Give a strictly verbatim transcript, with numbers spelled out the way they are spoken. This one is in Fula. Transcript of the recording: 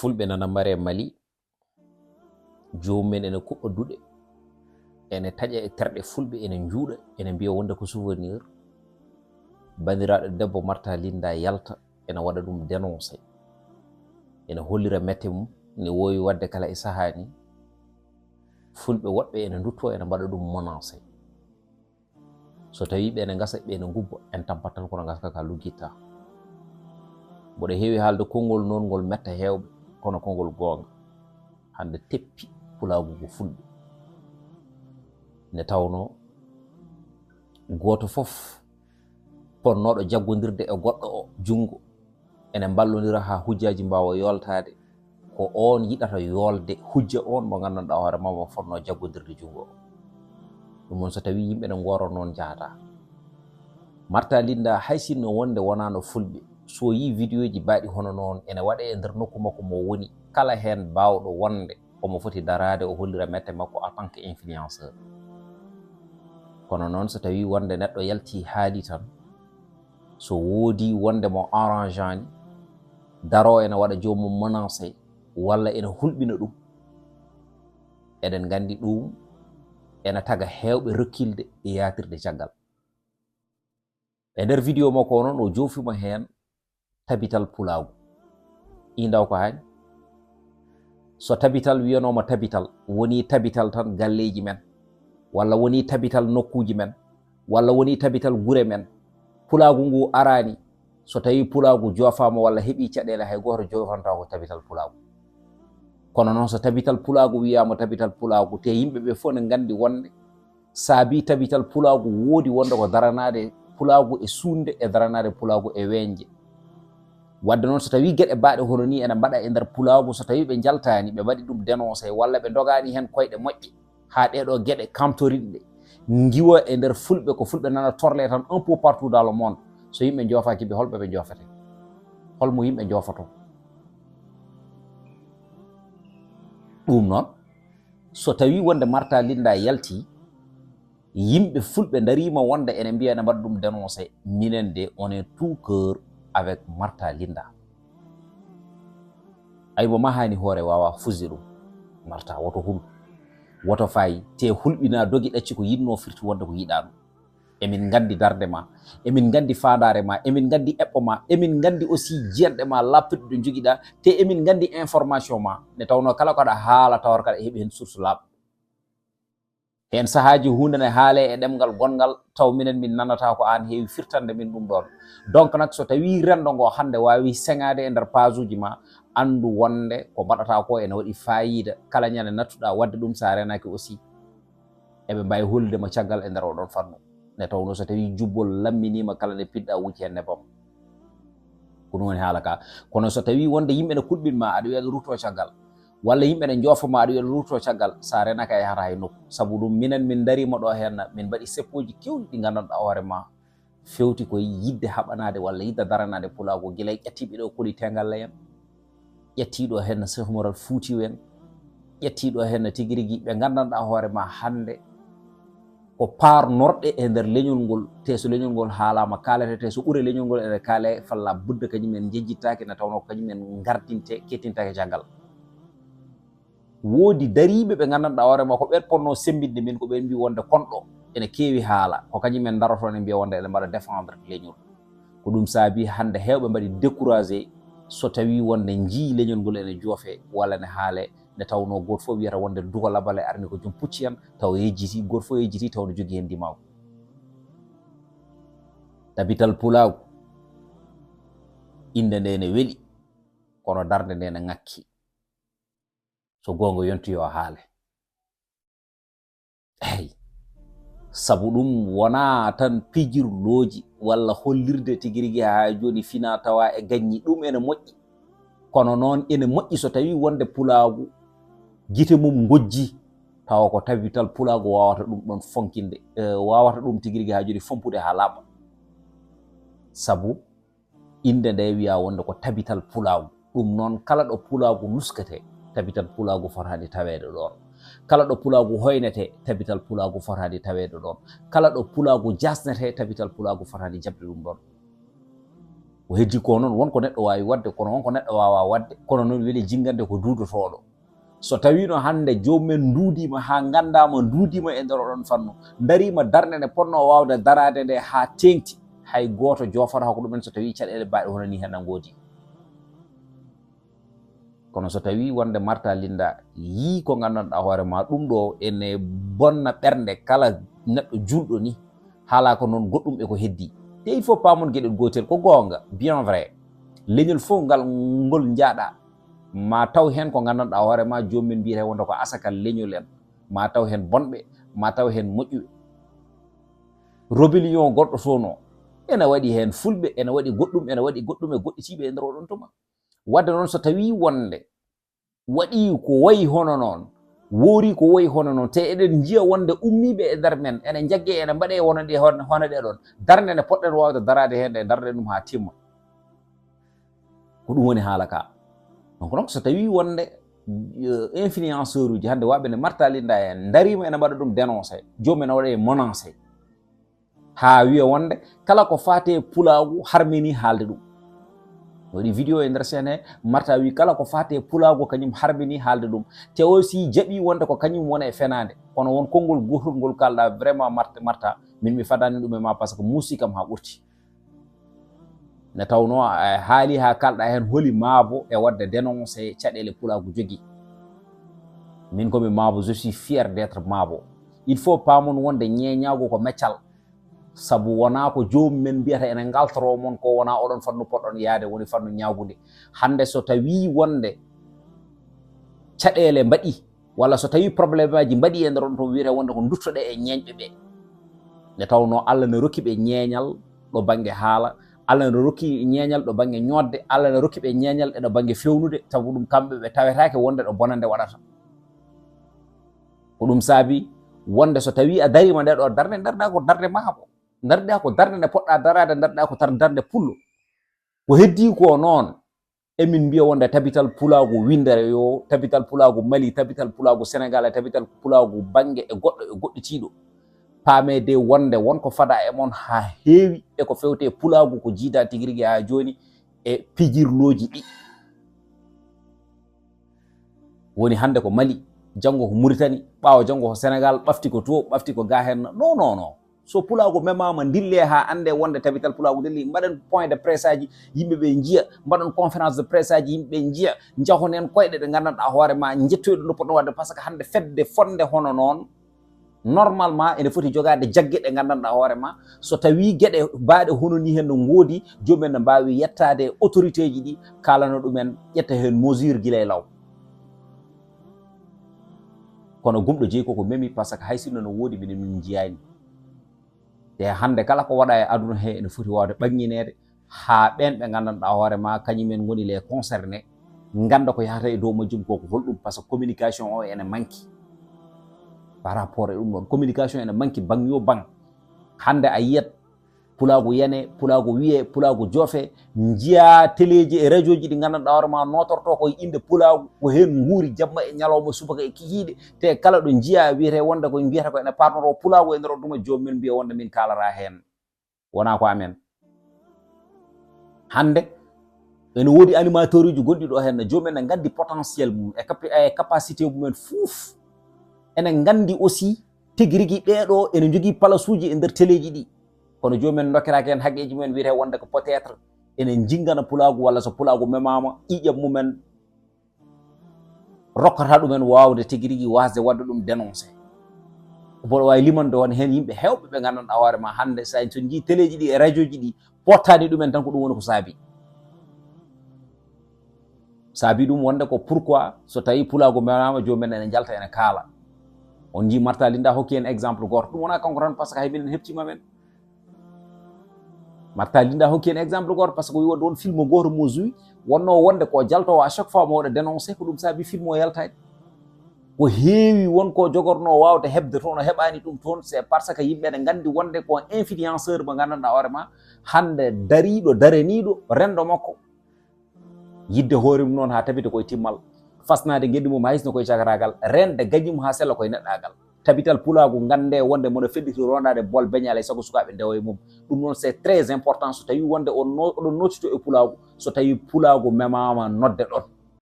Fulɓe nana mbare Mali, joomum en ene kuɓɓa duɗe, ene taƴa e terɗe Fulɓe, ene njuuɗa, ene mbiya wonde ko souvenir. Banndiraaɗo debbo Marta Linda yalta, ene waɗa ɗum dénoncé, ene hollira mette mum, ne woowi waɗde kala e sahaa ni. Fulɓe woɗɓe ene ndutto, ene mbaɗa ɗum menacé. So tawii ɓe ene ngasa, ɓe ene ngubba, en tampat tan kono ngaska ka luggitta. Mboɗo heewi haalde konngol noon ngol metta heewɓe, kono ko ngol goonga. Hannde teppi pulaagu ngu Fulɓe. Ne tawnoo gooto fof potnooɗo jaggondirde e goɗɗo o junngo, ene mballondira haa hujjaaji mbaawa yooltaade. Ko oon yiɗata yoolde hujja oon mo nganndanɗaa hoore maa mo fotnoo jaggondirde junngo o. Ɗum noon, so tawii yimɓe ne ngooro noon, njahataa. Marta Linda, hay sinno wonde wonaano Fulɓe, so yii vidéoji baaɗi hono noon ene waɗee e nder nokku makko mo woni, kala heen baawɗo wonde omo foti daraade, o hollira mette makko en tant que influenceur. Kono noon, so tawii wonde neɗɗo yaltii haali tan, so woodii wonde mo arrangeani, daroo ene waɗa joomum menacé, walla ene hulɓina ɗum, eɗen nganndi ɗum ene taga heewɓe rokkilde e yaatirde caggal. E nder vidéo makko o noon, o joofima heen tabital pulaagu. Indaw ko haani. So tabital wiyanooma tabital, wonii tabital tan galleeji men, walla wonii tabital nokkuuji men, walla wonii tabital gure men. Pulaagu ngu araani, so tawii pulaagu joofaama walla heɓii caɗeele, hay gooto joofantaako tabital pulaagu. Kono noon, so tabital pulaagu wiyaama tabital pulaagu, te yimɓe ɓe fof ne nganndi wonde saabii tabital pulaagu woodi wonde ko daranaade pulaagu e suunde e daranaade pulaagu e weeñde. Wadde noon, so tawii geɗe baaɗe hono nii ene mbaɗa e nder pulaagu, so tawii ɓe njaltaani, ɓe mbaɗi ɗum dénoncé walla ɓe ndogaani heen koyɗe moƴƴe, haa ɗeeɗoo geɗe kamtoriɗe ngiwa e nder Fulɓe, ko Fulɓe nana torle tan un peu partout dans le monde, so yimɓe njoofaaki ɓe, holɓe ɓe njoofete? Holmo yimɓe njoofotoo? Ɗum noon, so tawii wonde Marta Linda yaltii, yimɓe Fulɓe ndariima wonde ene mbiya ene mbaɗa ɗum dénoncé, minen de, on est tout cœur avec Marta Linda. Aywa, ma haani hoore waawa fusde ɗum. Marta, woto hul, woto faayi, te hulɓina dogi ɗacci ko yiɗnoo firti wonde ko yiɗaa ɗum. Emin nganndi darnde ma, emin nganndi faandaare ma, emin nganndi eɓɓo ma, emin nganndi aussi jiyanɗe ma laaɓtuɗe ɗe njogiɗaa, te emin nganndi information ma, nde tawnoo kala ko aɗa haala tawata kaɗa heɓi heen source laaɓɗo. Heen sahaaji huunde ne haalee e ɗemngal gonngal, taw minen min nanataa ko aan heewi firtande min ɗum ɗoon. Donc nak, so tawii renndo ngo hannde waawi seŋaade e nder page uji ma, anndu wonde ko mbaɗataa ko ene waɗi faayiida. Kala ñande nattuɗaa waɗde ɗum, so a renaaki aussi, eɓe mbaawi hollude ma caggal e nder oɗon fannu. Nde tawnoo so tawii jubbol lamminiima, kala nde piɗɗaa wucci heen nebam. Ko ɗum woni haala ka. Kono so tawii wonde yimɓe ne kulɓin ma, aɗa wiya aɗa ruttoo caggal, walla yimɓe ne njoofa ma, aɗa wiya aɗa ruttoo caggal, so a renaaki a yahataa hay nokku. Sabu ɗum, minen min ndariima ɗo heen, min mbaɗi seppooji keewɗi ɗi nganndanɗaa hoore ma, fewti koye yiɗde haɓanaade walla yiɗde daranaade pulaagu, gila e ƴettiiɓe ɗo koli teegalle en, ƴettiiɗo heen Seex Umaral Fuutiyu en, ƴettiiɗo heen tigi rigi ɓe nganndanɗaa hoore ma hannde ko paarnorɗe e nder leñol ngol, te so leñol ngol haalaama kaalete, te so ɓure leñol ngol ene kaale, falla budda kañum en njejjittaake, nde tawnoo ko kañum en ngardinte, kettintaake caggal. Woodi dariiɓe ɓe nganndanɗaa hoore ma ko ɓeen potnoo semmbinde min, ko ɓeen mbii wonde kon ɗo ene keewi haala, ko kañum en ndarotoo ne mbiya wonde ene mbaɗa défendre leñol. Ko ɗum saabii hannde heewɓe mbaɗi découragé so tawii wonde njii leñol ngol ene joofe walla ene haale, nde tawnoo gooto fof wiyata wonde duko labale arni ko joom pucci en, taw yejjiti, gooto fof yejjiti taw no jogii heen ndimaagu. Tabital pulaagu, innde nde ene weli, kono darnde nde ene ŋakki. So goonga yonti yo haale. Eey, sabu ɗum wonaa tan pijirlooji walla hollirde tigi rigi haa jooni fina tawa e gaññi, ɗum ene moƴƴi. Kono noon ene moƴƴi so tawii wonde pulaagu gite mum ngojji, tawa ko tabital pulaagu waawata ɗum ɗoon fonkinde, eh, waawata ɗum tigi rigi haa jooni fompude haa laaɓa. Sabu innde nde wiyaa wonde ko tabital pulaagu. Ɗum noon, kala ɗo pulaagu nusketee, tabital pulaagu fotaani taweede ɗoon. Kala ɗo pulaagu hoynetee, tabital pulaagu fotaani taweede ɗoon. Kala ɗo pulaagu jaasnetee, tabital pulaagu fotaani jaɓde ɗum ɗoon. Ko heddi ko noon, won ko neɗɗo waawi waɗde, kono won ko neɗɗo waawaa waɗde, kono noon weli jinngande ko duudotooɗo. So tawiino hannde joomum en nduudiima haa nganndaama, nduudiima e nder oɗon fannu, ndariima darnde nde potnoo waawde daraade nde haa teeŋti, hay gooto joofata ko ɗum en so tawii caɗeele baaɗe hono nii heen na ngoodi. Kono so tawii wonde Marta Linda yii ko nganndanɗaa hoore ma ɗum ɗo ene bonna ɓernde kala neɗɗo juulɗo ni, haalaa ko noon goɗɗum e ko heddii. Te il faut paamon geɗel gootel, ko goonga, bien vrai. Leñol fof ngal ngol njaaɗaa, ma taw heen ko nganndanɗaa hoore ma, joomum en mbiyata wonde ko asakal leñol en, ma taw heen bonɓe, ma taw heen moƴƴuɓe. Rébellion goɗɗo toon o, ene waɗi heen fulɓe, ene waɗi goɗɗum, ene waɗi goɗɗum e goɗɗitiiɓe e nder oɗon tuma. Wadde noon, so tawii wonde waɗii ko wayi hono noon, woori ko wayi hono noon, te eɗen njiya wonde ummiiɓe e nder men, ene njaggee, ene mbaɗee wona ɗe, hon-, hono ɗee ɗoon. Darnde nde poɗɗen waawde daraade heen nde, darnde ɗum haa timma. Ko ɗum woni haala ka. Donc, donc, so tawii wonde, euh, influenceur uji hannde waɓe ne Marta Linda en ndariima ene mbaɗa ɗum dénoncé, joomum ene waɗa e menacé. Haa wiya wonde kala ko faati e pulaagu harmini haalde ɗum. Waɗi vidéo e nder chaîne he, Marta wi kala ko faati e pulaagu kañum harmini haalde ɗum. Te aussi jaɓi wonde ko kañum woni e fenaande. Kono won konngol gootol ngol kaalɗa vraiment Marta, Marta, min mi fadaani ɗum e ma par ce que muusi kam haa ɓurti. Nde tawnoo a haali haa kaalɗa heen holi maabo e waɗde dénoncé caɗeele pulaagu jogii. Min ko mi maabo, je suis fier d'être maabo. Il faut paamon wonde ñeeñaagu ko meccal. Sabu wonaa ko joomum en mbiyata ene ngaltoroo mon ko, wonaa oɗon fannu poɗɗon yahde, woni fannu ñaagunde. Hannde so tawii wonde caɗeele mbaɗi, walla so tawii probléme aji mbaɗi e nder on, to wiyete wonde ko duttoɗe e ñeeñɓe ɓe. Nde tawnoo Allah ne rokki ɓe ñeeñal ɗo bannge haala, Allah ne rokki ñeeñal ɗo bannge ñootde, Allah ne rokki ɓe ñeeñal e ɗo bannge fewnude, sabu ɗum kamɓe ɓe tawetaake wonde ɗo bonannde waɗata. Ko ɗum saabi wonde so tawii a dariima nde ɗo darnde, ndarɗaa ko darnde maabo, ndarɗaa ko darnde nde poɗɗaa daraade, ndarɗaa ko tar-, darnde pullo. Ko heddii ko noon, emin mbiya wonde tabital pulaagu winndere yo, tabital pulaagu Mali, tabital pulaagu Senegaal, e tabital pulaagu bannge e goɗɗo e goɗɗitiiɗo. Paamee de wonde won ko fadaa e mon haa heewi e ko fewte pulaagu ko jiidaa tigi rigi haa jooni e pijirlooji ɗi. Woni hannde ko Mali, janngo ko Muritani, ɓaawo janngo ko Senegaal, ɓafti ko to, ɓafti ko gaa heen. Non, non, non. So pulaagu memaama, ndillee haa anndee wonde tabital pulaagu dilli. Mbaɗen point de presse aji, yimɓe ɓe njiya. Mbaɗen conférence de presse aji, yimɓe ɓe njiya. Njahonen koyɗe ɗe nganndanɗaa hoore ma, njettoyɗo no potno waɗde, par ce que hannde fedde fonnde hono noon, normalement, ene foti jogaade jagge ɗe nganndanɗaa hoore ma. So tawii geɗe baaɗe hono nii heen no ngoodi, joomum en ne mbaawi yettaade e autorité ji ɗi, kaalana ɗumen, ƴetta heen mesure gila e law. Kono gumɗo jeyi koko memi, par ce que hay sinno no woodi, minen min njiyaani. Te hannde kala ko waɗa e aduna he ene foti waawde ɓanngineede haa ɓeen ɓe nganndanɗaa hoore ma, kañum en ngoni les concernés, ngannda ko yahata e dow majjum ko, ko holɗum, par ce que communication o ene manki par rapport e ɗum ɗoon. Communication ene manki bang yo bang. Hannde a yiyat pulaagu yane, pulaagu wiye, pulaagu joofe, njiyaa teleeji e rajooji ɗi nganndanɗaa hoore ma nootortoo ko e innde pulaagu, ko heen nguuri jamma e ñalawma, subaka e kikiiɗe. Te kala ɗo njiyaa wiyetee wonde ko mbiyata ko ene parnoroo pulaagu e nder o duma, joomum en mbiya wonde min kaalata heen. Wonaa ko amen. Hannde ene woodi animateur uji gonɗi ɗo heen, joomum en ne nganndi potentiel mum e capi-, e capacité mum en fof. Ene nganndi aussi tigi rigi ɓeeɗo ene njogii palasuuji e nder teleeji ɗi. Kono joomum en ndokkiraaki heen haqqeeji mum en, wiyetee wonde ko peut-être ene njinngana pulaagu, walla so pulaagu memaama, ƴiiƴam mum en rokkata ɗumen waawde tigi rigi waasde waɗde ɗum dénoncé. Mboɗo waawi limande on heen yimɓe heewɓe ɓe nganndanɗaa hoore ma hannde, so en, so njii teleeji ɗi e rajooji ɗi, pottaani ɗumen tan, ko ɗum woni ko saabi. Saabi ɗum wonde ko pourquoi so tawii pulaagu memaama, joomum en ene njalta ene kaala. On njii Marta Linda hokki en exemple gooto. Ɗum wonaa kanko tan, par ce que hay minen heɓtiima men. Marta Linda hokki en exemple gooto, par ce que o wi wonde won film gooto mo joué, wonnoo wonde ko jaltoowo à chaque fois mo waɗa dénoncé, ko ɗum saabi film o yaltaani. Ko heewi won ko jogornoo waawde heɓde toon, o heɓaani ɗum toon, c'est parce que yimɓe ne nganndi wonde ko influenceur mo nganndanɗaa hoore ma, hannde dariiɗo, daraniiɗo renndo makko. Yidde hoore mum noon haa tabita koye timmal, fasnaade ngenndi mum haa hisna koye cakataagal, reende gañi mum haa sella koye neɗɗaagal. Tabital pulaagu, ngannde wonde mono fedditi rondaade bool beñe, alay sago sukaaɓe ndewo e mum. Ɗum noon, c'est très important. So tawi wonde on no- oɗon nootito e pulaagu, so tawi pulaagu memaama nodde ɗon,